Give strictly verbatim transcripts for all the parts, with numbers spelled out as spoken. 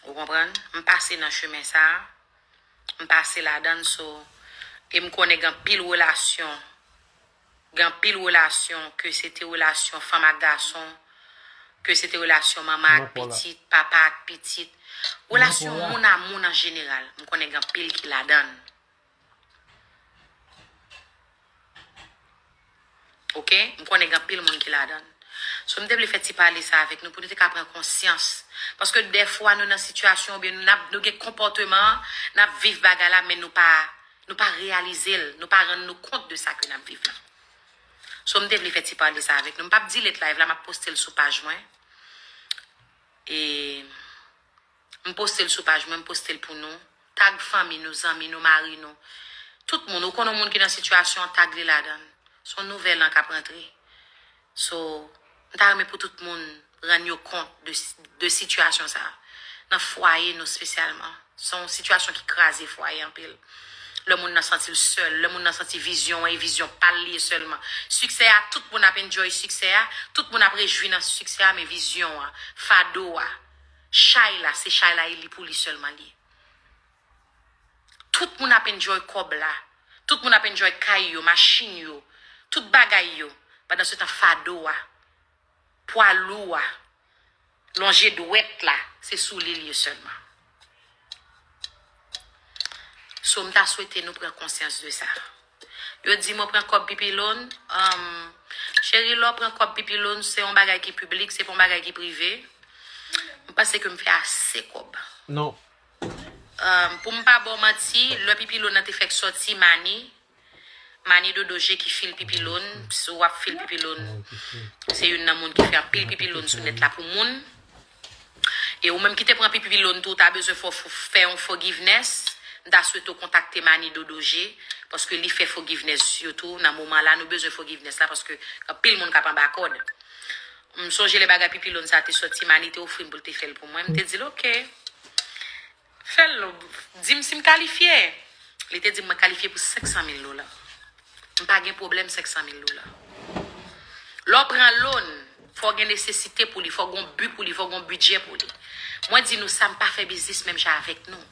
Ou konprann? M pase nan chemen sa a. M pase ladan l, so, e m konnen gen anpil relasyon. Gen anpil relasyon, ke se te relasyon fanm ak gason, ke se te relasyon manman ak pitit, papa ak pitit. Relasyon moun a moun an jeneral. M konnen gen anpil ki ladan l. Oke? M konnen gen anpil moun ki ladan l. So, m te vle fè ti pale sa avèk nou pou nou te ka pran konsyans. Paske dèfwa nou nan sitiyasyon oubyen nou, n ap, nou gen konpòteman an, n ap viv bagay la, men nou pa, nou pa reyalize l, nou pa rann nou kont de sa ke n ap viv la. So, m te vle fè ti pale sa avèk nou. M p ap delete live la, m ap poste l sou paj mwen. E M poste l sou paj mwen, m poste l pou nou. Tag fanmi nou, zanmi nou, mari nou. Tout moun, ou konn yon moun ki nan sitiyasyon an, tag li ladan l. Se yon nouvèl an k ap rantre. So, m ta renmen pou tout moun rann yo kont de, de sitiyasyon sa a. Nan fwaye nou espesyalman. Se yon sitiyasyon ki kraze fwaye anpil. Lè moun nan santi l sèl, lè moun nan santi vizyon an e vizyon pa l li ye sèlman. Siksè a, tout moun ap enjoy siksè a, tout moun ap rejwi nan siksè a, men vizyon an, fado a, chay la, se chay la e li pou li sèlman li ye. Tout moun ap enjoy kòb la. Tout moun ap enjoy kay yo, machin yo, tout bagay yo. Pandan se tan fado a, pwa lou a, lonje dwèt la, se sou li l ye sèlman. So, m ta swete nou pran konsyans de sa. Yo di mwen pran kòb Pipilonn. Um, cheri, lè w pran kòb Pipilonn, se yon bagay ki piblik, se pa yon bagay ki prive. M panse ke m fè ase kòb. Non. Um, pou m pa ba w manti, lè Pipilonn nan te fèk sòti, Mani, Mani Dodo Je ki fil Pipilonn, si w ap fil Pipilonn, se youn nan moun ki fè anpil Pipilonn sou nèt la pou moun. E ou menm ki te pran Pipilonn tou, ou ta bezwen fò, fò, fè yon forgiveness, m ta swete w kontakte Mani Dodo Je, paske li fè forgiveness yo tou. Nan moman la, nou bezwen forgiveness la, paske anpil moun k ap anba kòd. M sonje lè bagay Pipilonn sa te sòti, Mani te ofri m pou l te fè l pou mwen. M te di l, "Oke." Fè l, di m si m kalifye. Li te di m mwen kalifye pou senk san mil dola. M pa gen pwoblèm senk san mil dola. Lè w pran loan, fò w gen nesesite pou li, fò w gen yon bi pou li, fò w gen yon bidjè pou li. Mwen di nou sa, m pa fè biznis menm jan avèk nou.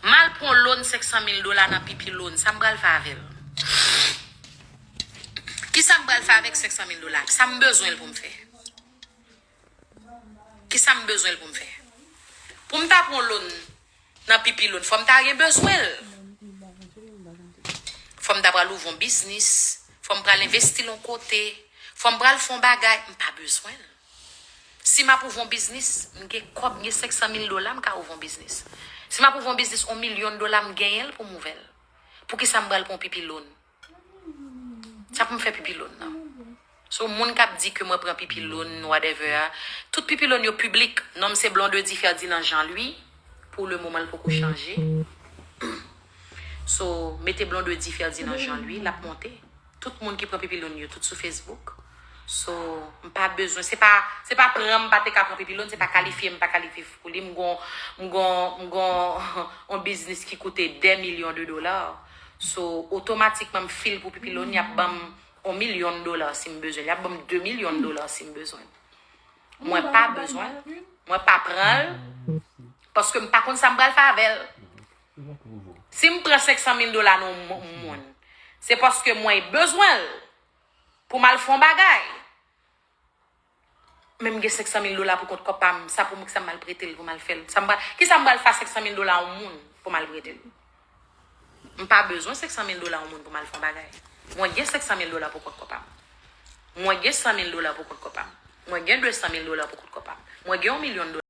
M al pran yon loan senk san mil dola nan Pipilonn, sa m pral fè avè l? Kisa m pral fè avèk senk san mil dola? Sa m bezwen l pou m fè? Kisa m bezwen l pou m fè? Pou m ta pran loan nan Pipilonn, fò m ta gen bezwen l. Fò m ta pral ouvri yon biznis. Fò m pral envesti l yon kote. Fò m pral fè yon bagay. M pa bezwen l. Si m ap ouvri yon biznis, m gen kòb, m gen senk san mil dola, m ka ouvri yon biznis. Si m ap ouvri yon biznis, yon milyon dola, m genyen l pou m ouvè l. Poukisa m pral pran yon Pipilonn? Sa pou m fè Pipilonn nan. So, moun k ap di ke mwen pran Pipilonn, whatever a, tout Pipilonn yo piblik. Non m se Blondedy Ferdinand Jean Louis. Pou le moman, l poko chanje. So, mete Blondedy Ferdinand Jean Louis, l ap monte. Tout moun ki pran Pipilonn yo, tout sou Facebook. So, m pa bezwen, se pa, se pa pran m pa te ka pran Pipilonn, se pa kalifye m pa kalifye pou li. M gon, m gon, m gon yon biznis ki koute dè milyon de dola. So, otomatikman, m fil pou Pipilonn, y ap ban m yon milyon dola si m bezwen l. Y ap ban m de milyon dola si m bezwen l. Mwen pa bezwen l. Mwen pa pran l. Paske m pa konn sa m pral fè avè l. Si m pran senk san mil dola nan yon mo-, moun, se paske mwen bezwen l pou m al fè yon bagay. Men m gen senk san mil dola pou kont kòb pa m. Sa pou mwen, kisa m al prete l pou m al fè l? Sa m pral, kisa m pral fè a senk san mil dola yon moun pou m al prete l? M pa bezwen senk san mil dola yon moun pou m al fè yon bagay. Mwen gen senk san mil dola pou kont kòb pa m. Mwen gen san mil dola pou kont kòb pa m. Mwen gen de san mil dola pou kont kòb pa m. Mwen gen yon milyon dola.